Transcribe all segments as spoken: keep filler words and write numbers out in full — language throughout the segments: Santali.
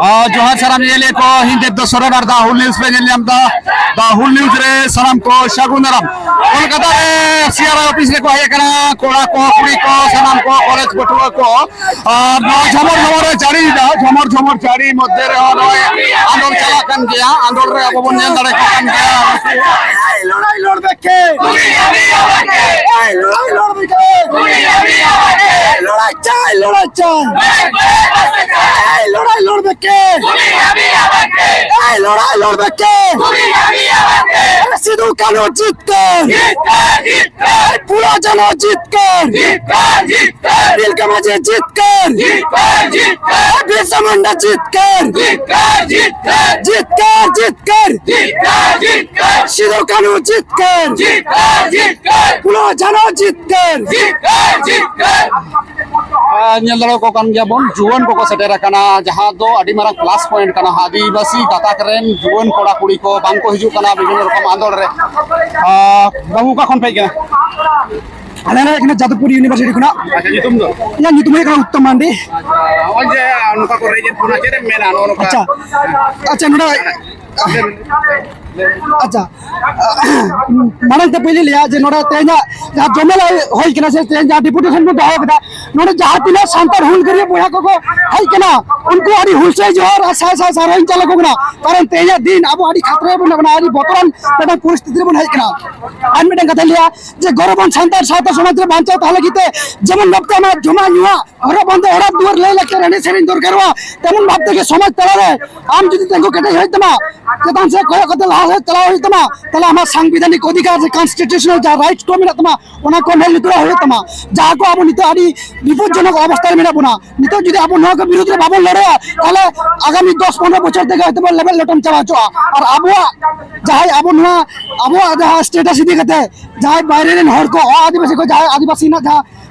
ᱟᱨ ᱡᱚᱦᱟᱨ ᱥᱟᱱᱟᱢ ᱧᱮᱧᱮᱞᱤᱭᱟᱹ ᱠᱚ, ᱤᱧ ᱫᱮᱵ ᱫᱚ ᱥᱚᱨᱮᱱ ᱟᱨ ᱫᱟ ᱦᱩᱞ ᱱᱤᱭᱩᱡᱽ ᱯᱮ ᱧᱮᱞ ᱧᱟᱢ ᱮᱫᱟ᱾ ᱫᱟ ᱦᱩᱞ ᱱᱤᱭᱩᱡᱽ ᱨᱮ ᱥᱟᱱᱟᱢ ᱠᱚ ᱥᱟᱹᱜᱩᱱ ᱫᱟᱨᱟᱢ᱾ ᱠᱳᱞᱠᱟᱛᱟ ᱨᱮ ᱥᱤ ᱟᱨ ᱟᱭ ᱚᱯᱷᱤᱥ ᱨᱮᱠᱚ ᱦᱮᱡ ᱟᱠᱟᱱᱟ, ᱠᱚᱲᱟ ᱠᱚ, ᱠᱩᱲᱤ ᱠᱚ, ᱥᱟᱱᱟᱢ ᱠᱚ, ᱠᱚᱞᱮᱡᱽ ᱯᱟᱹᱴᱷᱩᱣᱟᱹ ᱠᱚ᱾ ᱟᱨ ᱱᱚᱣᱟ ᱡᱷᱚᱢᱚᱨ ᱡᱷᱚᱢᱚᱨ ᱮ ᱡᱟᱹᱲᱤᱭᱮᱫᱟ, ᱡᱷᱚᱢᱚᱨ ᱡᱷᱚᱢᱚᱨ ᱡᱟᱹᱲᱤ ᱢᱚᱫᱽᱫᱷᱮ ᱨᱮᱦᱚᱸ ᱱᱚᱜᱼᱚᱭ ᱟᱸᱫᱳᱲ ᱪᱟᱞᱟᱜ ᱠᱟᱱ ᱜᱮᱭᱟ᱾ ᱟᱸᱫᱳᱲ ᱨᱮ ᱟᱵᱚ ᱵᱚᱱ ᱧᱮᱞ ᱫᱟᱲᱮ ᱠᱚ ᱠᱟᱱ ᱜᱮᱭᱟ᱾ এই লড়াই লড়বে কে? এই লড়াই লড়বে কে? এই লড়াই চাই, লড়াই চাই। এই লড়াই লড়বে কে? এই লড়াই লড়বে কে? এই সিধু কানু জিতকার। এই বুড়ো জানো জিতকার। নীলকামাজি জিতকার। এই বিরসা মুন্ডা জিতকার। জিতকার, জিতকার। সিধু কানু জিতকার। বুড়ো জানো জিতকার। ᱟᱨ ᱧᱮᱞ ᱫᱟᱲᱮᱭᱟᱠᱚ ᱠᱟᱱ ᱜᱮᱭᱟ ᱵᱚᱱ, ᱡᱩᱣᱟᱹᱱ ᱠᱚᱠᱚ ᱥᱮᱴᱮᱨ ᱟᱠᱟᱱᱟ, ᱡᱟᱦᱟᱸ ᱫᱚ ᱟᱹᱰᱤ ᱢᱟᱨᱟᱝ ᱯᱞᱟᱥ ᱯᱚᱭᱮᱱᱴ ᱠᱟᱱᱟ᱾ ᱟᱹᱫᱤᱵᱟᱹᱥᱤ ᱜᱟᱛᱟᱠ ᱨᱮᱱ ᱡᱩᱣᱟᱹᱱ ᱠᱚᱲᱟ ᱠᱩᱲᱤ ᱠᱚ ᱵᱟᱝ ᱠᱚ ᱦᱤᱡᱩᱜ ᱠᱟᱱᱟ ᱵᱤᱵᱷᱤᱱᱱᱚ ᱨᱚᱠᱚᱢ ᱟᱸᱫᱳᱲ ᱨᱮ᱾ ᱟᱨ ᱵᱟᱹᱵᱩ, ᱚᱠᱟ ᱠᱷᱚᱱ ᱯᱮ ᱦᱮᱡ ᱠᱟᱱᱟ? ᱟᱞᱮ ᱞᱮ ᱦᱮᱡ ᱠᱟᱱᱟ ᱡᱟᱫᱚᱵᱯᱩᱨ ᱤᱭᱩᱱᱤᱵᱷᱟᱨᱥᱤᱴᱤ ᱠᱷᱚᱱᱟᱜ᱾ ᱟᱪᱪᱷᱟ, ᱧᱩᱛᱩᱢ ᱫᱚ? ᱤᱧᱟᱹᱜ ᱧᱩᱛᱩᱢ ᱦᱩᱭᱩᱜ ᱠᱟᱱᱟ ᱩᱛᱛᱚᱢ ᱢᱟᱱᱰᱤ᱾ ᱟᱪᱪᱷᱟ, ᱱᱚᱜᱼᱚᱭ ᱡᱮ ᱱᱚᱝᱠᱟ ᱠᱚ ᱨᱮᱡ ᱮᱫ ᱵᱚᱱᱟ, ᱪᱮᱫ ᱮᱢ ᱢᱮᱱᱟ ᱱᱚᱜᱼᱚ ᱱᱚᱝᱠᱟ? ᱟᱪᱪᱷᱟ, ᱟᱪᱪᱷᱟ, ᱱᱚᱰᱮ ᱟᱪᱪᱷᱟ, ᱢᱟᱲᱟᱝ ᱛᱮ ᱯᱳᱭᱞᱳ ᱞᱟᱹᱭᱟ ᱡᱮ ᱱᱚᱰᱮ ᱛᱮᱦᱮᱧᱟᱜ ᱡᱟᱦᱟᱸ ᱡᱚᱢᱮᱞᱟ ᱦᱩᱭ ᱠᱟᱱᱟ ᱥᱮ ᱛᱮᱦᱮᱧ ᱡᱟᱦᱟᱸ ᱰᱮᱯᱩᱴᱮᱥᱚᱱ ᱵᱚᱱ ᱫᱚᱦᱚ ᱠᱮᱫᱟ, ᱱᱚᱰᱮ ᱡᱟᱦᱟᱸ ᱛᱤᱱᱟᱹᱜ ᱥᱟᱱᱛᱟᱲ ᱦᱩᱞᱜᱟᱹᱨᱤᱭᱟᱹ ᱵᱚᱭᱦᱟ ᱠᱚᱠᱚ ᱦᱮᱡ ᱠᱟᱱᱟ, ᱩᱱᱠᱩ ᱟᱹᱰᱤ ᱦᱩᱞᱥᱟᱹᱭ ᱡᱚᱦᱟᱨ ᱟᱨ ᱥᱟᱭ ᱥᱟᱭ ᱥᱟᱨᱦᱟᱣ ᱤᱧ ᱪᱟᱞ ᱟᱠᱚ ᱠᱟᱱᱟ᱾ ᱠᱟᱨᱚᱱ ᱛᱮᱦᱮᱧᱟᱜ ᱫᱤᱱ ᱟᱵᱚ ᱟᱹᱰᱤ ᱠᱷᱟᱛᱨᱟ ᱨᱮ ᱢᱮᱱᱟᱜ ᱵᱚᱱᱟ, ᱟᱹᱰᱤ ᱵᱚᱛᱚᱨᱟᱱ ᱢᱤᱫᱴᱟᱝ ᱯᱚᱨᱤᱥᱛᱷᱤᱛᱤ ᱨᱮᱵᱚᱱ ᱦᱮᱡ ᱠᱟᱱᱟ᱾ ᱟᱨ ᱢᱤᱫᱴᱟᱝ ᱠᱟᱛᱷᱟᱧ ᱞᱟᱹᱭᱟ ᱡᱮ ᱜᱚᱨᱚᱵᱟᱱ ᱥᱟᱱᱛᱟᱲ ᱥᱟᱶᱛᱟ ᱥᱚᱢᱟᱡᱽ ᱨᱮ ᱵᱟᱧᱪᱟᱣ ᱛᱟᱦᱮᱸ ᱞᱟᱹᱜᱤᱫ ᱛᱮ ᱡᱮᱢᱚᱱ ᱵᱷᱟᱵᱛᱮ ᱟᱢᱟᱜ ᱡᱚᱢᱟᱜ ᱧᱩᱣᱟᱜ, ᱦᱚᱨᱚᱜ ᱵᱟᱸᱫᱮ, ᱚᱲᱟᱜ ᱫᱩᱣᱟᱹᱨ, ᱞᱟᱹᱭ ᱞᱟᱠᱪᱟᱨ, ᱮᱱᱮᱡ ᱥᱮᱨᱮᱧ ᱫᱚᱨᱠᱟᱨᱚᱜᱼᱟ, ᱛᱮᱢᱚᱱ ᱵᱷᱟᱵ ᱛᱮᱜᱮ ᱥᱚᱢᱟᱡᱽ ᱛᱟᱞᱟᱨᱮ ᱟᱢ ᱡᱩᱫᱤ ᱛᱤᱸᱜᱩ ᱠᱮᱴᱮᱡ ᱦᱩᱭᱩᱜ ᱛᱟᱢᱟ, ᱪᱮᱛᱟᱱ ᱥᱮᱫ ᱠᱚᱭᱚᱜ ᱠᱟᱛᱮ ᱞᱟᱦᱟ ᱥᱮᱫ ᱪᱟᱞᱟᱣ ᱦᱩᱭᱩᱜ ᱛᱟᱢᱟ, ᱛᱟᱦᱞᱮ ᱟᱢᱟᱜ ᱥᱟᱝᱵᱤᱫᱷᱟᱱᱤᱠ ᱚᱫᱷᱤᱠᱟᱨ ᱥᱮ ᱠᱚᱱᱥᱴᱤᱴᱩᱥᱚᱱᱟᱞ ᱡᱟᱦᱟᱸ ᱨᱟᱭᱤᱴᱥ ᱠᱚ ᱢᱮᱱᱟᱜ ᱛᱟᱢᱟ, ᱚᱱᱟ ᱠᱚ ᱢᱮᱫ ᱞᱩᱛᱩᱨᱟᱜ ᱦᱩᱭᱩᱜ ᱛᱟᱢᱟ᱾ ᱡᱟᱦᱟᱸ ᱠᱚ ᱟᱵᱚ ᱱᱤᱛᱚᱜ ᱟᱹᱰᱤ ᱵᱤᱯᱚᱫᱽᱡᱚᱱᱚᱠ ᱚᱵᱚᱥᱛᱟ ᱨᱮ ᱢᱮᱱᱟᱜ ᱵᱚᱱᱟ, ᱱᱤᱛᱚᱜ ᱡᱩᱫᱤ ᱟᱵᱚ ᱱᱚᱣᱟ ᱠᱚ ᱵᱤᱨᱩᱫᱽ ᱨᱮ ᱵᱟᱵᱚᱱ ᱞᱟᱹᱲᱦᱟᱹᱭᱟ, ᱛᱟᱦᱞᱮ ᱟᱜᱟᱢᱤ ᱫᱚᱥ ᱯᱚᱱᱨᱚ ᱵᱚᱪᱷᱚᱨ ᱛᱮᱜᱮ ᱦᱚᱭᱛᱳ ᱵᱚᱱ ᱞᱮᱵᱮᱫ ᱞᱚᱴᱚᱢ ᱪᱟᱵᱟ ᱦᱚᱪᱚᱜᱼᱟ᱾ ᱟᱨ ᱟᱵᱚᱣᱟᱜ ᱡᱟᱦᱟᱸᱭ, ᱟᱵᱚ ᱱᱚᱣᱟ ᱟᱵᱚᱣᱟᱜ ᱡᱟᱦᱟᱸ ᱥᱴᱮᱴᱟᱥ ᱤᱫᱤ ᱠᱟᱛᱮ ᱡᱟᱦᱟᱸᱭ ᱵᱟᱭᱨᱮ ᱨᱮᱱ ᱦᱚᱲ ᱠᱚ, ᱟᱹᱫᱤᱵᱟᱹᱥᱤ ᱠᱚ, ᱡᱟᱦᱟᱸᱭ ᱟᱹᱫᱤᱵᱟᱹᱥᱤ ᱨᱮᱱᱟᱜ ᱡᱟᱦᱟᱸ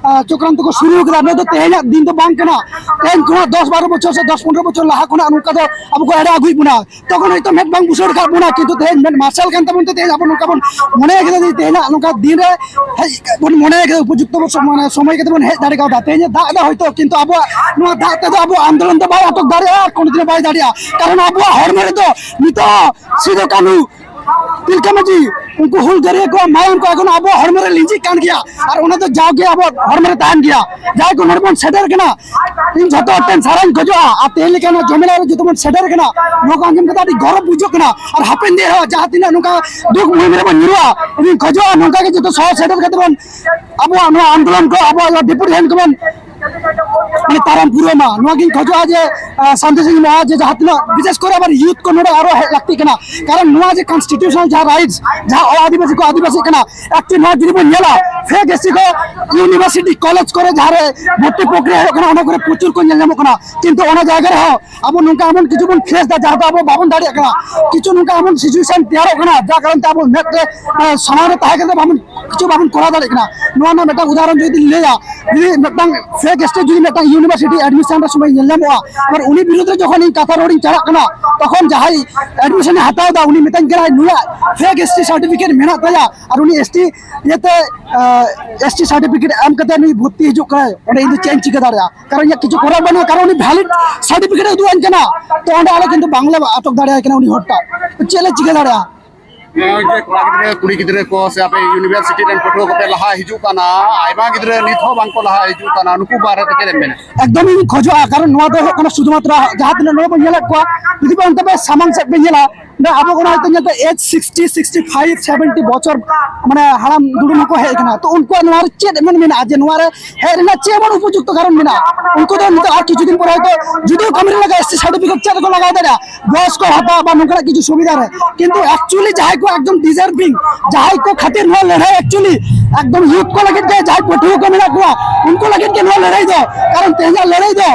ᱪᱚᱠᱨᱟᱱᱛᱚ ᱠᱚ ᱥᱩᱨᱩ ᱠᱟᱫᱟ᱾ ᱱᱚᱣᱟ ᱫᱚ ᱛᱮᱦᱮᱧᱟᱜ ᱫᱤᱱ ᱫᱚ ᱵᱟᱝ ᱠᱟᱱᱟ᱾ ᱛᱮᱦᱮᱧ ᱠᱷᱚᱱᱟᱜ ᱫᱚᱥ ᱵᱟᱨᱚ ᱵᱚᱪᱷᱚᱨ ᱥᱮ ᱫᱚᱥ ᱯᱚᱱᱨᱚ ᱵᱚᱪᱷᱚᱨ ᱞᱟᱦᱟ ᱠᱷᱚᱱᱟᱜ ᱱᱚᱝᱠᱟ ᱫᱚ ᱟᱵᱚ ᱠᱚ ᱮᱲᱮ ᱟᱹᱜᱩᱭᱮᱫ ᱵᱚᱱᱟ᱾ ᱛᱚᱠᱷᱚᱱ ᱦᱚᱭᱛᱳ ᱢᱮᱫ ᱵᱟᱝ ᱵᱩᱥᱟᱹᱲ ᱟᱠᱟᱫ ᱵᱚᱱᱟ, ᱠᱤᱱᱛᱩ ᱛᱮᱦᱮᱧ ᱢᱮᱫ ᱢᱟᱨᱥᱟᱞ ᱠᱟᱱ ᱛᱟᱵᱚᱱ ᱛᱮ ᱛᱮᱦᱮᱧ ᱟᱵᱚ ᱱᱚᱝᱠᱟ ᱵᱚᱱ ᱢᱚᱱᱮ ᱠᱮᱫᱟ ᱡᱮ ᱛᱮᱦᱮᱧᱟᱜ ᱱᱚᱝᱠᱟ ᱫᱤᱱ ᱨᱮ ᱦᱮᱡ ᱵᱚᱱ ᱢᱚᱱᱮ ᱠᱮᱫᱟ, ᱩᱯᱚᱡᱩᱠᱛᱚ ᱵᱚᱱ ᱥᱚᱢ-, ᱢᱟᱱᱮ ᱥᱚᱢᱚᱭ ᱠᱟᱛᱮ ᱵᱚᱱ ᱦᱮᱡ ᱫᱟᱲᱮ ᱠᱟᱣᱫᱟ᱾ ᱛᱮᱦᱮᱧ ᱫᱟᱜ ᱮᱫᱟ ᱦᱚᱭᱛᱳ, ᱠᱤᱱᱛᱩ ᱟᱵᱚᱣᱟᱜ ᱱᱚᱣᱟ ᱫᱟᱜ ᱛᱮᱫᱚ ᱟᱵᱚ ᱟᱱᱫᱳᱞᱚᱱ ᱫᱚ ᱵᱟᱭ ᱟᱴᱚᱠ ᱫᱟᱲᱮᱭᱟᱜᱼᱟ ᱟᱨ ᱠᱳᱱᱳ ᱫᱤᱱ ᱦᱚᱸ ᱵᱟᱭ ᱫᱟᱲᱮᱭᱟᱜᱼᱟ᱾ ᱠᱟᱨᱚᱱ ᱟᱵᱚᱣᱟᱜ ᱦᱚᱲᱢᱚ ᱨᱮᱫᱚ ᱱᱤᱛᱚᱜ ᱥᱤᱫᱩ ᱠᱟᱹᱱᱦᱩ, ᱛᱤᱞᱠᱟᱹ ᱢᱟᱹᱡᱷᱤ, ᱩᱱᱠᱩ ᱦᱩᱞᱜᱟᱹᱨᱤᱭᱟᱹ ᱠᱚᱣᱟᱜ ᱢᱟᱭᱟᱢ ᱠᱚ ᱮᱠᱷᱚᱱ ᱟᱵᱚᱣᱟᱜ ᱦᱚᱲᱢᱚ ᱨᱮ ᱞᱤᱸᱡᱤᱜ ᱠᱟᱱ ᱜᱮᱭᱟ᱾ ᱟᱨ ᱚᱱᱟ ᱫᱚ ᱡᱟᱣᱜᱮ ᱟᱵᱚᱣᱟᱜ ᱦᱚᱲᱢᱚ ᱨᱮ ᱛᱟᱦᱮᱱ ᱜᱮᱭᱟ᱾ ᱡᱟᱦᱟᱸᱭ ᱠᱚ ᱱᱚᱰᱮ ᱵᱚᱱ ᱥᱮᱴᱮᱨ ᱠᱟᱱᱟ, ᱤᱧ ᱡᱷᱚᱛᱚ ᱦᱚᱲ ᱴᱷᱮᱱ ᱥᱟᱨᱦᱟᱣᱤᱧ ᱠᱷᱚᱡᱚᱜᱼᱟ᱾ ᱟᱨ ᱛᱮᱦᱮᱧ ᱞᱮᱠᱟ ᱱᱚᱣᱟ ᱡᱚᱢᱮᱞᱟ ᱨᱮ ᱡᱚᱛᱚ ᱵᱚᱱ ᱥᱮᱴᱮᱨ ᱠᱟᱱᱟ, ᱱᱚᱣᱟ ᱠᱚ ᱟᱸᱡᱚᱢ ᱠᱟᱛᱮ ᱟᱹᱰᱤ ᱜᱚᱨᱚᱵᱽ ᱵᱩᱡᱷᱟᱹᱜ ᱠᱟᱱᱟ᱾ ᱟᱨ ᱦᱟᱯᱮᱱ ᱫᱤᱱ ᱨᱮᱦᱚᱸ ᱡᱟᱦᱟᱸ ᱛᱤᱱᱟᱹᱜ ᱱᱚᱝᱠᱟ ᱫᱩᱠ ᱢᱩᱦᱤᱢ ᱨᱮᱵᱚᱱ ᱧᱩᱨᱩᱜᱼᱟ, ᱤᱧ ᱠᱷᱚᱡᱚᱜᱼᱟ ᱱᱚᱝᱠᱟ ᱜᱮ ᱡᱚᱛᱚ ᱥᱚᱦᱚᱨ ᱥᱮᱴᱮᱨ ᱠᱟᱛᱮ ᱵᱚᱱ ᱟᱵᱚᱣᱟᱜ ᱱᱚᱣᱟ ᱟᱱᱫᱳᱞᱚᱱ ᱠᱚ, ᱟᱵᱚᱣᱟᱜ ᱱᱚᱣᱟ ᱰᱤᱯᱩᱴᱮᱥᱚᱱ ᱠᱚᱵᱚᱱ ᱢᱟᱱᱮ ᱛᱟᱨᱟᱢ ᱯᱩᱨᱟᱹᱣ ᱢᱟ᱾ ᱱᱚᱣᱟ ᱜᱤᱧ ᱠᱷᱚᱡᱚᱜᱼᱟ ᱡᱮ, ᱟᱸ, ᱥᱟᱱᱛᱤ ᱥᱤᱝ ᱢᱚᱦᱟ ᱡᱮ ᱡᱟᱦᱟᱸ ᱛᱤᱱᱟᱹᱜ, ᱵᱤᱥᱮᱥ ᱠᱚᱨᱮ ᱟᱵᱟᱨ ᱭᱩᱛᱷ ᱠᱚ ᱱᱚᱰᱮ ᱟᱨᱚ ᱦᱮᱡ ᱞᱟᱹᱠᱛᱤ ᱠᱟᱱᱟ᱾ ᱠᱟᱨᱚᱱ ᱱᱚᱣᱟ ᱡᱮ ᱠᱚᱱᱥᱴᱤᱴᱤᱭᱩᱥᱚᱱᱟᱞ ᱡᱟᱦᱟᱸ ᱨᱟᱭᱤᱴᱥ, ᱡᱟᱦᱟᱸ ᱚ ᱟᱹᱫᱤᱵᱟᱹᱥᱤ ᱠᱚ ᱟᱹᱫᱤᱵᱟᱹᱥᱤᱜ ᱠᱟᱱᱟ, ᱮᱠᱪᱩᱭᱮᱞᱤ ᱱᱚᱣᱟ ᱡᱩᱫᱤ ᱵᱚᱱ ᱧᱮᱞᱟ, ᱯᱷᱮᱠ ᱮᱥ ᱥᱤ ᱠᱚ ᱤᱭᱩᱱᱤᱵᱷᱟᱨᱥᱤᱴᱤ, ᱠᱚᱞᱮᱡᱽ ᱠᱚᱨᱮ ᱡᱟᱦᱟᱸ ᱨᱮ ᱵᱷᱚᱨᱛᱤ ᱯᱨᱚᱠᱨᱤᱭᱟ ᱦᱩᱭᱩᱜ ᱠᱟᱱᱟ, ᱚᱱᱟ ᱠᱚᱨᱮ ᱯᱨᱚᱪᱩᱨ ᱠᱚ ᱧᱮᱞ ᱧᱟᱢᱚᱜ ᱠᱟᱱᱟ᱾ ᱠᱤᱱᱛᱩ ᱚᱱᱟ ᱡᱟᱭᱜᱟ ᱨᱮᱦᱚᱸ ᱟᱵᱚ ᱱᱚᱝᱠᱟ ᱮᱢᱚᱱ ᱠᱤᱪᱷᱩ ᱵᱚᱱ ᱯᱷᱮᱥ ᱫᱟ, ᱡᱟᱦᱟᱸ ᱫᱚ ᱟᱵᱚ ᱵᱟᱵᱚᱱ ᱫᱟᱲᱮᱭᱟᱜ ᱠᱟᱱᱟ᱾ ᱠᱤᱪᱷᱩ ᱱᱚᱝᱠᱟ ᱮᱢᱚᱱ ᱥᱤᱪᱩᱭᱮᱥᱚᱱ ᱛᱮᱭᱟᱨᱚᱜ ᱠᱟᱱᱟ, ᱡᱟ ᱠᱟᱨᱚᱱ ᱛᱮ ᱟᱵᱚ ᱢᱮᱫ ᱨᱮ, ᱟᱸ, ᱥᱟᱢᱟᱝ ᱨᱮ ᱛᱟᱦᱮᱸ ᱠᱟᱛᱮ ᱵᱟᱵᱚᱱ, ᱠᱤᱪᱷᱩ ᱵᱟᱵᱚᱱ ᱠᱚᱨᱟᱣ ᱫᱟᱲᱮᱭᱟᱜ ᱠᱟᱱᱟ᱾ ᱱᱚᱣᱟ ᱨᱮᱱᱟᱜ ᱢᱤᱫᱴᱟᱝ ᱩᱫᱟᱦᱚᱨᱚᱱ ᱡᱩᱫᱤ ᱞᱤᱧ ᱞᱟᱹᱭᱟ, ᱡᱩᱫᱤ ᱢᱤᱫᱴᱟᱝ ᱯᱷᱮᱠ ᱮᱥ ᱴᱤ ᱡᱩᱫᱤ ᱢᱤᱫᱴᱟᱝ ᱤᱭᱩᱱᱤᱵᱷᱟᱨᱥᱤᱴᱤ ᱮᱰᱢᱤᱥᱚᱱ ᱨᱮ ᱥᱚᱢᱚᱭ ᱧᱮᱞ ᱧᱟᱢᱚᱜᱼᱟ, ᱟᱨ ᱩᱱᱤ ᱵᱤᱨᱩᱫᱷ ᱨᱮ ᱡᱚᱠᱷᱚᱱ ᱤᱧ ᱠᱟᱛᱷᱟ ᱨᱚᱲᱤᱧ ᱪᱟᱞᱟᱜ ᱠᱟᱱᱟ, ᱛᱚᱠᱷᱚᱱ ᱡᱟᱦᱟᱸᱭ ᱮᱰᱢᱤᱥᱚᱱᱮ ᱦᱟᱛᱟᱣ ᱮᱫᱟ, ᱩᱱᱤ ᱢᱮᱛᱟᱹᱧ ᱠᱟᱱᱟᱭ, "ᱱᱩᱭᱟᱜ ᱯᱷᱮᱠ ᱮᱥ ᱴᱤ ᱥᱟᱨᱴᱤᱯᱷᱤᱠᱮᱴ ᱢᱮᱱᱟᱜ ᱛᱟᱭᱟ, ᱟᱨ ᱩᱱᱤ ᱮᱥ ᱴᱤ ᱤᱭᱟᱹᱛᱮ, ᱟᱸ, ᱮᱥ ᱴᱤ ᱥᱟᱨᱴᱤᱯᱷᱤᱠᱮᱴ ᱮᱢ ᱠᱟᱛᱮ ᱱᱩᱭ ᱵᱷᱚᱨᱛᱤ ᱦᱤᱡᱩᱜ ᱠᱟᱱᱟᱭ, ᱚᱸᱰᱮ ᱤᱧ ᱫᱚ ᱪᱮᱫ ᱤᱧ ᱪᱤᱠᱟᱹ ᱫᱟᱲᱮᱭᱟᱜᱼᱟ?" ᱠᱟᱨᱚᱱ ᱤᱧᱟᱹᱜ ᱠᱤᱪᱷᱩ ᱠᱚᱨᱟᱣ ᱵᱟᱹᱱᱩᱜᱼᱟ, ᱠᱟᱨᱚᱱ ᱩᱱᱤ ᱵᱷᱮᱞᱤᱰ ᱥᱟᱨᱴᱤᱯᱷᱤᱠᱮᱴ ᱮ ᱩᱫᱩᱜ ᱟᱹᱧ ᱠᱟᱱᱟ, ᱛᱚ ᱚᱸᱰᱮ ᱟᱞᱮ ᱠᱤᱱᱛᱩ ᱵᱟᱝᱞᱮ ᱟᱴᱚᱠ ᱫᱟᱲᱮᱭᱟᱭ ᱠᱟᱱᱟ ᱩᱱᱤ ᱦᱚᱲᱴᱟᱜ᱾ ᱛᱚ ᱪᱮᱫ ᱞᱮ ᱪᱤᱠᱟᱹ ᱫᱟᱲᱮᱭᱟᱜᱼᱟ? ᱱᱚᱜᱼᱚᱭ ᱡᱮ ᱠᱚᱲᱟ ᱜᱤᱫᱽᱨᱟᱹ, ᱠᱩᱲᱤ ᱜᱤᱫᱽᱨᱟᱹ ᱠᱚ ᱥᱮ ᱟᱯᱮ ᱤᱭᱩᱱᱤᱵᱷᱟᱨᱥᱤᱴᱤ ᱨᱮᱱ ᱯᱟᱹᱴᱷᱩᱣᱟᱹ ᱠᱚᱯᱮ ᱞᱟᱦᱟ ᱦᱤᱡᱩᱜ ᱠᱟᱱᱟ, ᱟᱭᱢᱟ ᱜᱤᱫᱽᱨᱟᱹ ᱱᱤᱛ ᱦᱚᱸ ᱵᱟᱝᱠᱚ ᱞᱟᱦᱟ ᱦᱤᱡᱩᱜ ᱠᱟᱱᱟ, ᱱᱩᱠᱩ ᱵᱟᱨᱮ ᱛᱮ ᱪᱮᱫ ᱮᱢ ᱢᱮᱱᱟ? ᱮᱠᱫᱚᱢ ᱤᱧ ᱠᱷᱚᱡᱚᱜᱼᱟ, ᱠᱟᱨᱚᱱ ᱱᱚᱣᱟ ᱫᱚ ᱦᱩᱭᱩᱜ ᱠᱟᱱᱟ ᱥᱩᱫᱷᱩ ᱢᱟᱛᱨᱚ ᱡᱟᱦᱟᱸ ᱛᱤᱱᱟᱹᱜ ᱱᱚᱰᱮ ᱵᱚᱱ ᱧᱮᱞᱮᱫ ᱠᱚᱣᱟ, ᱡᱩᱫᱤ ᱵᱚᱱ ᱚᱱᱛᱮ ᱯᱮ ᱥᱟᱢᱟᱝ ᱥᱮᱫ ᱯᱮ ᱧᱮᱞᱟ, ᱱᱚᱰᱮ ᱟᱵᱚ ᱠᱚ ᱦᱚᱭᱛᱳ ᱧᱮᱞ ᱯᱮ age sixty, sixty five, seventy ᱵᱚᱪᱷᱚᱨ ᱢᱟᱱᱮ ᱦᱟᱲᱟᱢ ᱫᱩᱲᱩᱢ ᱦᱚᱸᱠᱚ ᱦᱮᱡ ᱟᱠᱟᱱᱟ᱾ ᱛᱚ ᱩᱱᱠᱩᱣᱟᱜ ᱱᱚᱣᱟ ᱨᱮ ᱪᱮᱫ ᱮᱢᱚᱱ ᱢᱮᱱᱟᱜᱼᱟ ᱡᱮ ᱱᱚᱣᱟ ᱨᱮ ᱦᱮᱡ ᱨᱮᱱᱟᱜ ᱪᱮᱫ ᱮᱢᱚᱱ ᱩᱯᱚᱡᱩᱠᱛᱚ ᱠᱟᱨᱚᱱ ᱢᱮᱱᱟᱜᱼᱟ? ᱩᱱᱠᱩ ᱫᱚ ᱱᱤᱛᱚᱜ ᱟᱨ ᱠᱤᱪᱷᱩ ᱫᱤᱱ ᱯᱚᱨᱮ ᱦᱚᱭᱛᱳ ᱡᱩᱫᱤ ᱠᱟᱹᱢᱤ ᱨᱮ ᱞᱟᱜᱟᱜᱼᱟ, ᱮᱥ ᱴᱤ ᱥᱟᱨᱴᱤᱯᱷᱤᱠᱮᱴ ᱪᱮᱫ ᱨᱮᱠᱚ ᱞᱟᱜᱟᱣ ᱫᱟᱲᱮᱭᱟᱜᱼᱟ? ᱵᱚᱭᱚᱥ ᱠᱚ ᱦᱟᱛᱟᱣ ᱵᱟ ᱱᱚᱝᱠᱟᱱᱟᱜ ᱠᱤᱪᱷᱩ ᱥᱩᱵᱤᱫᱷᱟ ᱨᱮ, ᱠᱤᱱᱛᱩ ᱮᱠᱪᱩᱭᱮᱞᱤ ᱡᱟᱦᱟᱸᱭ ᱠᱚ ᱮᱠᱫᱚᱢ ᱰᱤᱡᱟᱨᱵᱷᱤᱝ, ᱡᱟᱦᱟᱸᱭ ᱠᱚ ᱠᱷᱟᱹᱛᱤᱨ ᱱᱚᱣᱟ ᱞᱟᱹᱲᱦᱟᱹᱭ, ᱮᱠᱪᱩᱭᱮᱞᱤ ᱮᱠᱫᱚᱢ ᱭᱩᱛᱷ ᱠᱚ ᱞᱟᱹᱜᱤᱫ ᱜᱮ, ᱡᱟᱦᱟᱸᱭ ᱯᱟᱹᱴᱷᱩᱣᱟᱹ ᱠᱚ ᱢᱮᱱᱟᱜ ᱠᱚᱣᱟ, ᱩᱱᱠᱩ ᱞᱟᱹᱜᱤᱫ ᱜᱮ ᱱᱚᱣᱟ ᱞᱟᱹᱲᱦᱟᱹᱭ ᱫᱚ᱾ ᱠᱟᱨᱚᱱ ᱛᱮᱦᱮᱧᱟᱜ ᱞᱟᱹᱲᱦᱟᱹᱭ ᱫᱚ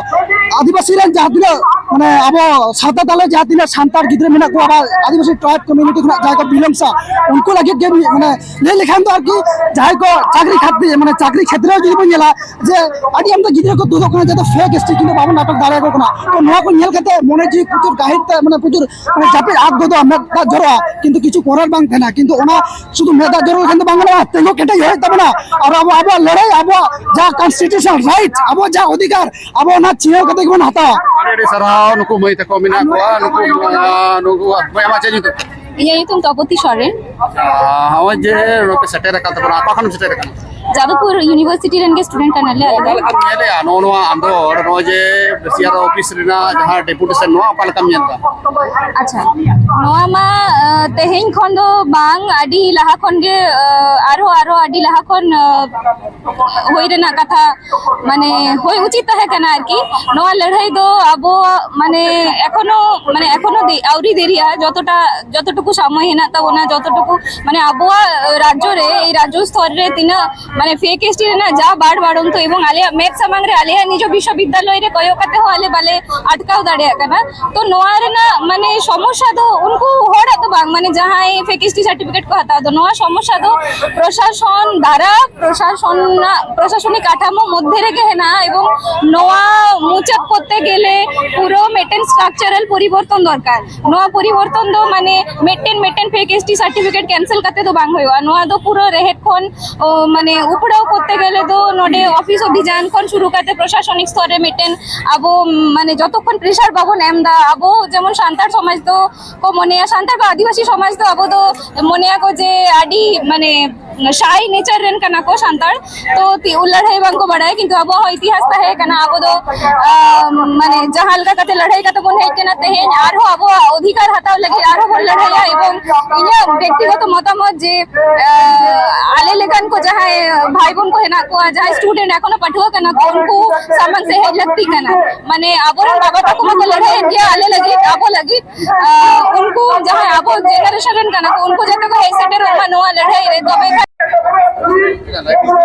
ᱟᱹᱫᱤᱵᱟᱹᱥᱤ ᱨᱮᱱ ᱡᱟᱦᱟᱸ ᱛᱤᱱᱟᱹᱜ ᱢᱟᱱᱮ ᱟᱵᱚ ᱥᱟᱶᱛᱟ ᱛᱟᱞᱟ ᱡᱟᱦᱟᱸ ᱛᱤᱱᱟᱹᱜ ᱥᱟᱱᱛᱟᱲ ᱜᱤᱫᱽᱨᱟᱹ ᱢᱮᱱᱟᱜ ᱠᱚᱣᱟ ᱵᱟ ᱟᱹᱫᱤᱵᱟᱹᱥᱤ ᱴᱨᱟᱭᱤᱵᱽ ᱠᱚᱢᱤᱭᱩᱱᱤᱴᱤ ᱠᱷᱚᱱᱟᱜ ᱡᱟᱦᱟᱸᱭ ᱠᱚ ᱵᱤᱞᱚᱝᱥᱟ, ᱩᱱᱠᱩ ᱞᱟᱹᱜᱤᱫ ᱜᱮ ᱢᱤᱫ ᱢᱟᱱᱮ ᱞᱟᱹᱭ ᱞᱮᱠᱷᱟᱱ ᱫᱚ ᱟᱨᱠᱤ ᱡᱟᱦᱟᱸᱭ ᱠᱚ ᱪᱟᱹᱠᱨᱤ ᱠᱷᱟᱹᱛᱤᱨ ᱢᱟᱱᱮ ᱪᱟᱹᱠᱨᱤ ᱠᱷᱮᱛᱨᱮ ᱡᱩᱫᱤ ᱵᱚᱱ ᱧᱮᱞᱟ ᱡᱮ ᱟᱹᱰᱤ ᱟᱢᱫᱟ ᱜᱤᱫᱽᱨᱟᱹ ᱠᱚ ᱛᱩᱫᱩᱜ ᱠᱟᱱᱟ ᱡᱟᱦᱟᱸ ᱫᱚ ᱯᱷᱮᱠ ᱮᱥᱴᱤ ᱠᱤᱱᱛᱩ ᱵᱟᱵᱚᱱ ᱟᱴᱚᱠ ᱫᱟᱲᱮᱭᱟᱠᱚ ᱠᱟᱱᱟ᱾ ᱛᱚ ᱱᱚᱣᱟ ᱠᱚ ᱧᱮᱞ ᱠᱟᱛᱮ ᱢᱚᱱᱮ ᱡᱤᱣᱤ ᱯᱨᱚᱪᱩᱨ ᱜᱟᱹᱦᱤᱨ ᱛᱮ ᱢᱟᱱᱮ ᱯᱨᱚᱪᱩᱨ ᱢᱟᱱᱮ ᱡᱟᱹᱯᱤᱫ ᱟᱫ ᱜᱚᱫᱚᱜᱼᱟ, ᱢᱮᱫ ᱫᱟᱜ ᱡᱚᱨᱚᱜᱼᱟ, ᱠᱤᱱᱛᱩ ᱠᱤᱪᱷᱩ ᱠᱚᱨᱟᱨ ᱵᱟᱝ ᱛᱟᱦᱮᱱᱟ᱾ ᱠᱤᱱᱛᱩ ᱚᱱᱟ ᱥᱩᱫᱷᱩ ᱢᱮᱫ ᱫᱟᱜ ᱡᱚᱨᱚ ᱞᱮᱠᱷᱟᱱ ᱫᱚ ᱵᱟᱝ ᱜᱟᱱᱚᱜᱼᱟ, ᱛᱤᱸᱜᱩ ᱠᱮᱴᱮᱡ ᱦᱩᱭᱩᱜ ᱛᱟᱵᱚᱱᱟ᱾ ᱟᱨ ᱟᱵᱚ ᱟᱵᱚᱣᱟᱜ ᱞᱟᱹᱲᱦᱟᱹᱭ, ᱟᱵᱚᱣᱟᱜ ᱡᱟᱦᱟᱸ ᱠᱚᱱᱥᱴᱤᱴᱤᱭᱩᱥᱚᱱᱟᱞ ᱨᱟᱭᱤᱴ, ᱟᱵᱚᱣᱟᱜ ᱡᱟᱦᱟᱸ ᱚᱫᱷᱤᱠᱟᱨ, ᱟᱵᱚ ᱚᱱᱟ ᱪᱤᱱᱦᱟᱹᱣ ᱠᱟᱛᱮ ᱜᱮᱵᱚᱱ ᱦᱟᱛᱟᱣᱟ᱾ ᱟᱹᱰᱤ ᱟᱹᱰᱤ ᱥᱟᱨᱦᱟᱣ, ᱱᱩᱠᱩ ᱢᱟᱹᱭ ᱛᱟᱠᱚ ᱢᱮᱱᱟᱜ ᱠᱚᱣᱟ, ᱱᱩᱠᱩ, ᱟᱸ, ᱱᱩᱠᱩ, ᱢᱟᱹᱭ, ᱟᱢᱟᱜ ᱪᱮᱫ ᱧᱩᱛᱩᱢ? ᱤᱧᱟᱹᱜ ᱧᱩᱛᱩᱢ ᱛᱚᱯᱚᱛᱤ ᱥᱚᱨᱮᱱ᱾ ᱟᱸ, ᱱᱚᱜᱼᱚᱭ ᱡᱮ ᱱᱚᱰᱮ ᱯᱮ ᱥᱮᱴᱮᱨ ᱟᱠᱟᱱ ᱛᱟᱵᱚᱱᱟ, ᱚᱠᱟ ᱠᱷᱚᱱ ᱯᱮ ᱥᱮᱴᱮᱨ ᱟᱠᱟᱱᱟ? ᱡᱟᱫᱚᱵᱯᱩᱨ ᱤᱭᱩᱱᱤᱵᱷᱟᱨᱥᱤᱴᱤ ᱨᱮᱱ ᱜᱮ ᱥᱴᱩᱰᱮᱱᱴ ᱠᱟᱱᱟᱞᱮ ᱟᱞᱮ ᱚᱠᱟ ᱫᱚ᱾ ᱞᱮᱠᱟᱢ ᱧᱮᱞᱮᱜᱼᱟ ᱱᱚᱜᱼᱚ ᱱᱚᱣᱟ ᱟᱱᱫᱳᱞᱚᱱ, ᱱᱚᱜᱼᱚᱭ ᱡᱮ ᱥᱤ ᱟᱨ ᱳ ᱚᱯᱷᱤᱥ ᱨᱮᱱᱟᱜ ᱡᱟᱦᱟᱸ ᱰᱮᱯᱩᱴᱮᱥᱚᱱ, ᱱᱚᱣᱟ ᱚᱠᱟ ᱞᱮᱠᱟᱢ ᱧᱮᱞ ᱮᱫᱟ? ᱟᱪᱪᱷᱟ, ᱱᱚᱣᱟ ᱢᱟ, ᱟᱸ, ᱛᱮᱦᱮᱧ ᱠᱷᱚᱱ ᱫᱚ ᱵᱟᱝ, ᱟᱹᱰᱤ ᱞᱟᱦᱟ ᱠᱷᱚᱱ ᱜᱮ, ᱟᱸ, ᱟᱨᱦᱚᱸ, ᱟᱨᱦᱚᱸ ᱟᱹᱰᱤ ᱞᱟᱦᱟ ᱠᱷᱚᱱ, ᱟᱸ, ᱦᱩᱭ ᱨᱮᱱᱟᱜ ᱠᱟᱛᱷᱟ, ᱢᱟᱱᱮ, ᱦᱩᱭ ᱩᱪᱤᱛ ᱛᱟᱦᱮᱸ ᱠᱟᱱᱟ ᱟᱨᱠᱤ᱾ ᱱᱚᱣᱟ ᱞᱟᱹᱲᱦᱟᱹᱭ ᱫᱚ ᱟᱵᱚ, ᱢᱟᱱᱮ, ᱮᱠᱷᱚᱱᱳ, ᱢᱟᱱᱮ, ᱮᱠᱷᱚᱱᱳ ᱫᱮ-, ᱟᱹᱣᱨᱤ ᱫᱮᱨᱤᱜᱼᱟ᱾ ᱡᱚᱛᱚᱴᱟ, ᱡᱚᱛᱚᱴᱩᱠᱩ ᱥᱚᱢᱚᱭ ᱦᱮᱱᱟᱜ ᱛᱟᱵᱚᱱᱟ, ᱡᱚᱛᱚᱴᱩᱠᱩ, ᱢᱟᱱᱮ, ᱟᱵᱚᱣᱟᱜ ᱨᱟᱡᱽᱡᱚ ᱨᱮ, ᱮᱭ ᱨᱟᱡᱽᱡᱚ ᱥᱛᱚᱨ ᱨᱮ ᱛᱤᱱᱟᱹᱜ, ᱢᱟᱱᱮ, ᱯᱷᱮᱠ ᱮᱥᱴᱤ ᱨᱮᱱᱟᱜ ᱡᱟ ᱵᱟᱲ ᱵᱟᱲᱚᱱᱛᱚ ᱮᱵᱚᱝ ᱟᱞᱮᱭᱟᱜ ᱢᱮᱫ ᱥᱟᱢᱟᱝ ᱨᱮ, ᱟᱞᱮᱭᱟᱜ ᱱᱤᱡᱚ ᱵᱤᱥᱥᱚᱵᱤᱫᱽᱫᱟᱞᱚᱭ ᱨᱮ ᱠᱚᱭᱚᱜ ᱠᱟᱛᱮ ᱦᱚᱸ ᱟᱞᱮ ᱵᱟᱞᱮ ᱟᱴᱠᱟᱣ ᱫᱟᱲᱮᱭᱟᱜ ᱠᱟᱱᱟ᱾ ᱛᱚ, ᱱᱚᱣᱟ ᱨᱮᱱᱟᱜ, ᱢᱟᱱᱮ, ᱥᱚᱢᱚᱥᱥᱟ ᱫᱚ ᱩᱱᱠᱩ ᱦᱚᱲᱟᱜ ᱫᱚ ᱵᱟᱝ, ᱢᱟᱱᱮ, ᱡᱟᱦᱟᱸᱭ ᱯᱷᱮᱠ ᱮᱥᱴᱤ ᱥᱟᱨᱴᱤᱯᱷᱤᱠᱮᱴ ᱠᱚ ᱦᱟᱛᱟᱣ ᱫᱚ, ᱱᱚᱣᱟ ᱥᱚᱢᱚᱥᱥᱟ ᱫᱚ ᱯᱨᱚᱥᱟᱥᱚᱱ ᱫᱟᱨᱟ, ᱯᱨᱚᱥᱟᱥᱚᱱ, ᱯᱨᱚᱥᱟᱥᱚᱱᱤᱠ ᱠᱟᱴᱷᱟᱢᱳ ᱢᱚᱫᱽᱫᱷᱮ ᱨᱮᱜᱮ ᱦᱮᱱᱟᱜᱼᱟ᱾ ᱮᱵᱚᱝ ᱱᱚᱣᱟ ᱢᱩᱪᱟᱹᱫ ᱠᱚᱨᱛᱮ ᱜᱮᱞᱮ ᱯᱩᱨᱟᱹ ᱢᱤᱫᱴᱮᱱ ᱥᱴᱨᱟᱠᱪᱟᱨᱟᱞ ᱯᱚᱨᱤᱵᱚᱨᱛᱚᱱ ᱫᱚᱨᱠᱟᱨ᱾ ᱱᱚᱣᱟ ᱯᱚᱨᱤᱵᱚᱨᱛᱚᱱ ᱫᱚ, ᱢᱟᱱᱮ, ᱢᱤᱫᱴᱮᱱ, ᱢᱤᱫᱴᱮᱱ ᱯᱷᱮᱠ ᱮᱥᱴᱤ ᱥᱟᱨᱴᱤᱯᱷᱤᱠᱮᱴ ᱠᱮᱱᱥᱮᱞ ᱠᱟᱛᱮ ᱫᱚ ᱵᱟᱝ ᱦᱩᱭᱩᱜᱼᱟ᱾ ᱱᱚᱣᱟ ᱫᱚ ᱯᱩᱨᱟᱹ ᱨᱮᱦᱮᱫ ᱠᱷᱚᱱ, ᱚ, ᱢᱟᱱᱮ, ᱩᱯᱲᱟᱹᱣ ᱠᱚᱨᱛᱮ ᱜᱮᱞᱮ ᱫᱚ ᱱᱚᱰᱮ ᱚᱯᱷᱤᱥ ᱚᱵᱷᱤᱡᱟᱱ ᱠᱷᱚᱱ ᱥᱩᱨᱩ ᱠᱟᱛᱮ ᱯᱨᱚᱥᱟᱥᱚᱱᱤᱠ ᱥᱛᱚᱨ ᱨᱮ ᱢᱤᱫᱴᱮᱱ ᱟᱵᱚ, ᱢᱟᱱᱮ, ᱡᱚᱛᱚᱠᱷᱚᱱ ᱯᱨᱮᱥᱟᱨ ᱵᱟᱵᱚᱱ ᱮᱢ ᱮᱫᱟ, ᱟᱵᱚ ᱡᱮᱢᱚᱱ ᱥᱟᱱᱛᱟᱲ ᱥᱚᱢᱟᱡᱽ ᱫᱚ ᱠᱚ ᱢᱚᱱᱮᱭᱟ, ᱥᱟᱱᱛᱟᱲ ᱠᱚ ᱟᱹᱫᱤᱵᱟᱹᱥᱤ ᱥᱚᱢᱟᱡᱽ ᱫᱚ ᱟᱵᱚ ᱫᱚ ᱢᱚᱱᱮᱭᱟᱠᱚ ᱡᱮ ᱟᱹᱰᱤ, ᱢᱟᱱᱮ, ᱥᱟᱭ ᱱᱮᱪᱟᱨ ᱨᱮᱱ ᱠᱟᱱᱟ ᱠᱚ ᱥᱟᱱᱛᱟᱲ, ᱛᱚ ᱛᱤ-, ᱞᱟᱹᱲᱦᱟᱹᱭ ᱵᱟᱝᱠᱚ ᱵᱟᱲᱟᱭᱟ, ᱠᱤᱱᱛᱩ ᱟᱵᱚᱣᱟᱜ ᱦᱚᱸ ᱤᱛᱤᱦᱟᱥ ᱛᱟᱦᱮᱸ ᱠᱟᱱᱟ᱾ ᱟᱵᱚ ᱫᱚ, ᱟᱢ, ᱢᱟᱱᱮ, ᱡᱟᱦᱟᱸ ᱞᱮᱠᱟ ᱠᱟᱛᱮ ᱞᱟᱹᱲᱦᱟᱹᱭ ᱠᱟᱛᱮ ᱵᱚᱱ ᱦᱮᱡ ᱠᱟᱱᱟ, ᱛᱮᱦᱮᱧ ᱟᱨᱦᱚᱸ ᱟᱵᱚᱣᱟᱜ ᱚᱫᱷᱤᱠᱟᱨ ᱦᱟᱛᱟᱣ ᱞᱟᱹᱜᱤᱫ ᱟᱨᱦᱚᱸ ᱵᱚᱱ ᱞᱟᱹᱲᱦᱟᱹᱭᱟ᱾ ᱮᱵᱚᱝ ᱤᱧᱟᱹᱜ ᱵᱮᱠᱛᱤᱜᱚᱛᱚ ᱢᱚᱛᱟᱢᱚᱛ ᱡᱮ, ᱟᱸ, ᱟᱞᱮ ᱞᱮᱠᱟᱱ ᱠᱚ ᱡᱟᱦᱟᱸᱭ ᱵᱷᱟᱭ ᱵᱳᱱ ᱠᱚ ᱦᱮᱱᱟᱜ ᱠᱚᱣᱟ, ᱡᱟᱦᱟᱸᱭ ᱥᱴᱩᱰᱮᱱᱴ ᱮᱠᱷᱚᱱᱳ ᱯᱟᱹᱴᱷᱩᱣᱟᱹ ᱠᱟᱱᱟ ᱠᱚ, ᱩᱱᱠᱩ ᱥᱟᱢᱟᱝ ᱥᱮᱫ ᱦᱮᱡ ᱞᱟᱹᱠᱛᱤ ᱠᱟᱱᱟ᱾ ᱢᱟᱱᱮ, ᱟᱵᱚᱨᱮᱱ ᱵᱟᱵᱟ ᱛᱟᱠᱚ ᱢᱟᱠᱚ ᱞᱟᱹᱲᱦᱟᱹᱭᱮᱫ ᱜᱮᱭᱟ ᱟᱞᱮ ᱞᱟᱹᱜᱤᱫ, ᱟᱵᱚ ᱞᱟᱹᱜᱤᱫ, ᱟᱸ, ᱩᱱᱠᱩ ᱡᱟᱦᱟᱸᱭ ᱟᱵᱚ ᱡᱮᱱᱟᱨᱮᱥᱚᱱ ᱨᱮᱱ ᱠᱟᱱᱟ ᱠᱚ, ᱩᱱᱠᱩ ᱡᱟᱛᱮ ᱠᱚ ᱦᱮᱡ ᱥᱮᱴᱮᱨᱚᱜ ᱢᱟ ᱱᱚᱣᱟ ᱞᱟᱹᱲᱦᱟᱹᱭ ᱨᱮ, ᱛᱚᱵᱮ ᱠᱷᱟᱱ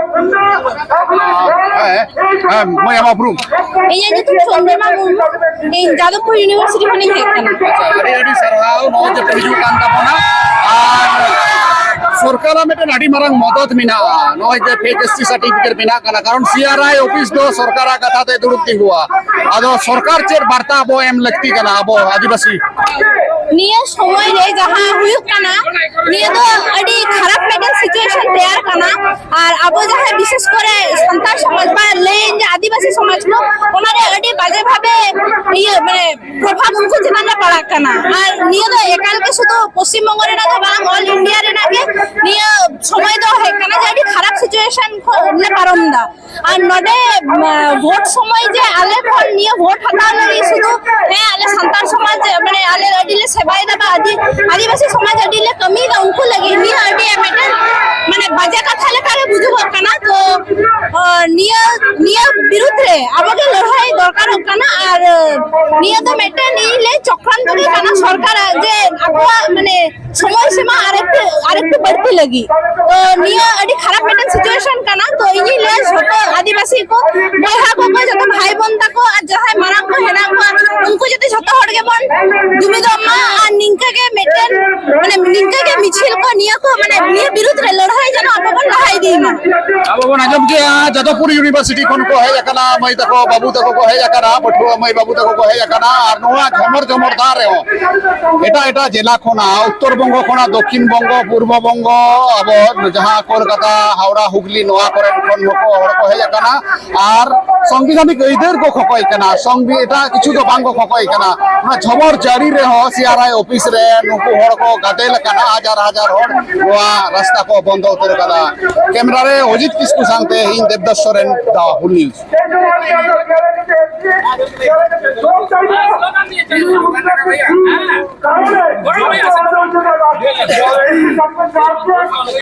ᱦᱮᱸ, ᱦᱮᱸ, ᱢᱟᱹᱭ, ᱟᱢᱟᱜ ᱩᱯᱨᱩᱢ? ᱤᱧᱟᱹᱜ ᱧᱩᱛᱩᱢ ᱪᱚᱱᱫᱨᱚᱢᱟ ᱢᱩᱨᱢᱩ᱾ ᱤᱧ ᱡᱟᱫᱚᱵᱯᱩᱨ ᱤᱭᱩᱱᱤᱵᱷᱟᱨᱥᱤᱴᱤ ᱠᱷᱚᱱᱤᱧ ᱦᱮᱡ ᱠᱟᱱᱟ᱾ ᱟᱪᱪᱷᱟ, ᱟᱹᱰᱤ ᱟᱹᱰᱤ ᱥᱟᱨᱦᱟᱣ, ᱱᱚᱜᱼᱚᱭ ᱡᱮ ᱯᱮ ᱦᱤᱡᱩᱜ ᱠᱟᱱ ᱛᱟᱵᱚᱱᱟ᱾ ᱟᱨ ᱥᱚᱨᱠᱟᱨᱟᱜ ᱢᱤᱫᱴᱮᱱ ᱟᱹᱰᱤ ᱢᱟᱨᱟᱝ ᱢᱚᱫᱚᱛ ᱢᱮᱱᱟᱜᱼᱟ, ᱱᱚᱜᱼᱚᱭ ᱡᱮ ᱯᱷᱮᱠ ᱮᱥ ᱴᱤ ᱥᱟᱨᱴᱤᱯᱷᱤᱠᱮᱴ ᱢᱮᱱᱟᱜ ᱠᱟᱱᱟ, ᱠᱟᱨᱚᱱ ᱥᱤ ᱟᱨ ᱟᱭ ᱚᱯᱷᱤᱥ ᱫᱚ ᱥᱚᱨᱠᱟᱨᱟᱜ ᱠᱟᱛᱷᱟ ᱛᱮ ᱫᱩᱲᱩᱵ ᱛᱤᱸᱜᱩᱣᱟ᱾ ᱟᱫᱚ ᱥᱚᱨᱠᱟᱨ ᱪᱮᱫ ᱵᱟᱨᱛᱟ ᱟᱵᱚ ᱮᱢ ᱞᱟᱹᱠᱛᱤ ᱠᱟᱱᱟ ᱟᱵᱚ ᱟᱹᱫᱤᱵᱟᱹᱥᱤ? ᱱᱤᱭᱟᱹ ᱥᱚᱢᱚᱭ ᱨᱮ ᱡᱟᱦᱟᱸ ᱦᱩᱭᱩᱜ ᱠᱟᱱᱟ, ᱱᱤᱭᱟᱹ ᱫᱚ ᱟᱹᱰᱤ ᱠᱷᱟᱨᱟᱯ ᱢᱤᱫᱴᱮᱱ ᱥᱤᱪᱩᱭᱮᱥᱚᱱ ᱛᱮᱭᱟᱨ ᱠᱟᱱᱟ᱾ ᱟᱨ ᱟᱵᱚ ᱡᱟᱦᱟᱸᱭ ᱵᱤᱥᱮᱥ ᱠᱚᱨᱮ ᱥᱟᱱᱛᱟᱲ ᱥᱚᱢᱟᱡᱽ ᱵᱟ ᱞᱟᱹᱭᱟᱹᱧ ᱡᱮ ᱟᱹᱫᱤᱵᱟᱹᱥᱤ ᱥᱚᱢᱟᱡᱽ ᱠᱚ, ᱚᱱᱟᱨᱮ ᱟᱹᱰᱤ ᱵᱟᱡᱮ ᱵᱷᱟᱵᱮ ᱤᱭᱟᱹ ᱢᱟᱱᱮ ᱯᱨᱚᱵᱷᱟᱵᱽ ᱩᱱᱠᱩ ᱪᱮᱛᱟᱱ ᱨᱮ ᱯᱟᱲᱟᱜ ᱠᱟᱱᱟ᱾ ᱟᱨ ᱱᱤᱭᱟᱹ ᱫᱚ ᱮᱠᱟᱞ ᱜᱮ ᱥᱩᱫᱷᱩ ᱯᱚᱥᱪᱤᱢ ᱵᱚᱝᱜᱚ ᱨᱮᱱᱟᱜ ᱫᱚ ᱵᱟᱝ, ᱚᱞ ᱤᱱᱰᱤᱭᱟ ᱨᱮᱱᱟᱜ ᱜᱮ ᱱᱤᱭᱟᱹ ᱥᱚᱢᱚᱭ ᱫᱚ ᱦᱮᱡ ᱠᱟᱱᱟ ᱡᱮ ᱟᱹᱰᱤ ᱠᱷᱟᱨᱟᱯ ᱥᱤᱪᱩᱭᱮᱥᱚᱱ ᱠᱷᱚᱱ ᱞᱮ ᱯᱟᱨᱚᱢ ᱮᱫᱟ᱾ ᱟᱨ ᱱᱚᱰᱮ, ᱢᱟ, ᱵᱷᱳᱴ ᱥᱚᱢᱚᱭ ᱡᱮ ᱟᱞᱮ ᱠᱷᱚᱱ ᱱᱤᱭᱟᱹ ᱵᱷᱳᱴ ᱦᱟᱛᱟᱣ ᱞᱟᱹᱜᱤᱫ ᱥᱩᱫᱷᱩ, ᱦᱮᱸ, ᱟᱞᱮ ᱥᱟᱱᱛᱟᱲ ᱥᱚᱢᱟᱡᱽ, ᱢᱟᱱᱮ, ᱟᱞᱮ ᱟᱹᱰᱤ ᱞᱮ ᱥᱮᱵᱟᱭᱮᱫᱟ ᱵᱟ ᱟᱹᱫᱤ-, ᱟᱹᱫᱤᱵᱟᱹᱥᱤ ᱥᱚᱢᱟᱡᱽ ᱟᱹᱰᱤ ᱞᱮ ᱠᱟᱹᱢᱤᱭᱮᱫᱟ ᱩᱱᱠᱩ ᱞᱟᱹᱜᱤᱫ, ᱱᱤᱭᱟᱹ ᱟᱹᱰᱤ ᱢᱤᱫᱴᱮᱱ, ᱢᱟᱱᱮ, ᱵᱟᱡᱮ ᱠᱟᱛᱷᱟ ᱞᱮᱠᱟ ᱜᱮ ᱵᱩᱡᱩᱜᱚᱜ ᱠᱟᱱᱟ᱾ ᱛᱚ, ᱚ, ᱱᱤᱭᱟᱹ, ᱱᱤᱭᱟᱹ ᱵᱤᱨᱩᱫᱷ ᱨᱮ ᱟᱵᱚ ᱜᱮ ᱞᱟᱹᱲᱦᱟᱹᱭ ᱫᱚᱨᱠᱟᱨᱚᱜ ᱠᱟᱱᱟ᱾ ᱟᱨ, ᱚ, ᱱᱤᱭᱟᱹ ᱫᱚ ᱢᱤᱫᱴᱮᱱ ᱤᱧ ᱞᱟᱹᱭ ᱪᱚᱠᱨᱟᱱᱛᱚ ᱜᱮ ᱠᱟᱱᱟ ᱥᱚᱨᱠᱟᱨᱟᱜ, ᱡᱮ ᱟᱠᱚᱣᱟᱜ, ᱢᱟᱱᱮ, ᱥᱚᱢᱚᱭ ᱥᱤᱢᱟ ᱟᱨᱮᱠᱴᱩ, ᱟᱨᱮᱠᱴᱩ ᱵᱟᱹᱲᱛᱤ ᱞᱟᱹᱜᱤᱫ᱾ ᱛᱚ ᱱᱤᱭᱟᱹ ᱟᱹᱰᱤ ᱠᱷᱟᱨᱟᱯ ᱢᱤᱫᱴᱮᱱ ᱥᱤᱪᱩᱭᱮᱥᱚᱱ ᱠᱟᱱᱟ᱾ ᱛᱚ ᱤᱧᱤᱧ ᱞᱟᱹᱭᱟ ᱡᱷᱚᱛᱚ ᱟᱹᱫᱤᱵᱟᱹᱥᱤ ᱠᱚ, ᱵᱚᱭᱦᱟ ᱠᱚᱠᱚ, ᱡᱷᱚᱛᱚ ᱵᱷᱟᱭ ᱵᱚᱱ ᱛᱟᱠᱚ ᱟᱨ ᱡᱟᱦᱟᱸᱭ ᱢᱟᱨᱟᱝ ᱠᱚ ᱦᱮᱱᱟᱜ ᱠᱚᱣᱟ, ᱩᱱᱠᱩ ᱡᱟᱛᱮ ᱡᱷᱚᱛᱚ ᱦᱚᱲ ᱜᱮᱵᱚᱱ ᱡᱩᱢᱤᱫᱚᱜ ᱢᱟ᱾ ᱟᱨ ᱱᱤᱝᱠᱟᱹ ᱜᱮ ᱢᱤᱫᱴᱮᱱ, ᱢᱟᱱᱮ ᱱᱤᱝᱠᱟᱹ ᱜᱮ ᱢᱤᱪᱷᱤᱞ ᱠᱚ, ᱱᱤᱭᱟᱹ ᱠᱚ, ᱢᱟᱱᱮ ᱱᱤᱭᱟᱹ ᱵᱤᱨᱩᱫᱷ ᱨᱮ ᱞᱟᱹᱲᱦᱟᱹᱭ ᱡᱮᱱᱚ ᱟᱵᱚ ᱵᱚᱱ ᱞᱟᱦᱟ ᱤᱫᱤ ᱢᱟ᱾ ᱟᱵᱚ ᱵᱚᱱ ᱟᱸᱡᱚᱢ ᱠᱮᱜᱼᱟ, ᱡᱟᱫᱚᱵᱯᱩᱨ ᱤᱭᱩᱱᱤᱵᱷᱟᱨᱥᱤᱴᱤ ᱠᱷᱚᱱ ᱠᱚ ᱦᱮᱡ ᱟᱠᱟᱱᱟ, ᱢᱟᱹᱭ ᱛᱟᱠᱚ, ᱵᱟᱹᱵᱩ ᱛᱟᱠᱚ ᱠᱚ ᱦᱮᱡ ᱟᱠᱟᱱᱟ, ᱯᱟᱹᱴᱷᱩᱣᱟᱹ ᱢᱟᱹᱭ ᱵᱟᱹᱵᱩ ᱛᱟᱠᱚ ᱠᱚ ᱦᱮᱡ ᱟᱠᱟᱱᱟ᱾ ᱟᱨ ᱱᱚᱣᱟ ᱡᱷᱚᱢᱚᱨ ᱡᱷᱚᱢᱚᱨ ᱫᱟᱜ ᱨᱮᱦᱚᱸ ᱮᱴᱟᱜ ᱮᱴᱟᱜ ᱡᱮᱞᱟ ᱠᱷᱚᱱᱟᱜ, ᱩᱛᱛᱚᱨ ᱵᱚᱝᱜᱚ ᱠᱷᱚᱱᱟᱜ, ᱫᱚᱠᱠᱷᱤᱱ ᱵᱚᱝᱜᱚ, ᱯᱩᱨᱵᱚ ᱵᱚᱝᱜᱚ, ᱟᱵᱚ ᱡᱟᱦᱟᱸ ᱠᱳᱞᱠᱟᱛᱟ, ᱦᱟᱣᱲᱟ, ᱦᱩᱜᱽᱞᱤ, ᱱᱚᱣᱟ ᱠᱚᱨᱮ ᱠᱷᱚᱱ ᱦᱚᱸᱠᱚ ᱦᱚᱲ ᱠᱚ ᱦᱮᱡ ᱟᱠᱟᱱᱟ᱾ ᱟᱨ ᱥᱚᱝᱵᱤᱫᱷᱟᱱᱤᱠ ᱟᱹᱭᱫᱟᱹᱨ ᱠᱚ ᱠᱷᱚᱠᱚᱭ ᱠᱟᱱᱟ, ᱥᱚᱝᱵᱤ-, ᱮᱴᱟᱜ ᱠᱤᱪᱷᱩ ᱫᱚ ᱵᱟᱝ ᱠᱚ ᱠᱷᱚᱠᱚᱭ ᱠᱟᱱᱟ᱾ ᱚᱱᱟ ᱡᱷᱚᱢᱚᱨ ᱡᱟᱹᱲᱤ ᱨᱮᱦᱚᱸ ᱥᱤ ᱟᱨ ᱟᱭ ᱚᱯᱷᱤᱥ ᱨᱮ ᱱᱩᱠᱩ ᱦᱚᱲ ᱠᱚ ᱜᱟᱫᱮᱞ ᱟᱠᱟᱱᱟ, ᱦᱟᱡᱟᱨ ᱦᱟᱡᱟᱨ ᱦᱚᱲ ᱱᱚᱣᱟ ᱨᱟᱥᱛᱟ ᱠᱚ ᱵᱚᱱᱫᱚ ᱩᱛᱟᱹᱨ ᱟᱠᱟᱫᱟ᱾ ᱠᱮᱢᱨᱟ ᱨᱮ ᱚᱡᱤᱛ ᱠᱤᱥᱠᱩ ᱥᱟᱶᱛᱮ ᱤᱧ ᱫᱮᱵᱫᱟᱥ ᱥᱚᱨᱮᱱ, ᱫᱟ ᱦᱩᱞ ᱱᱤᱭᱩᱡᱽ᱾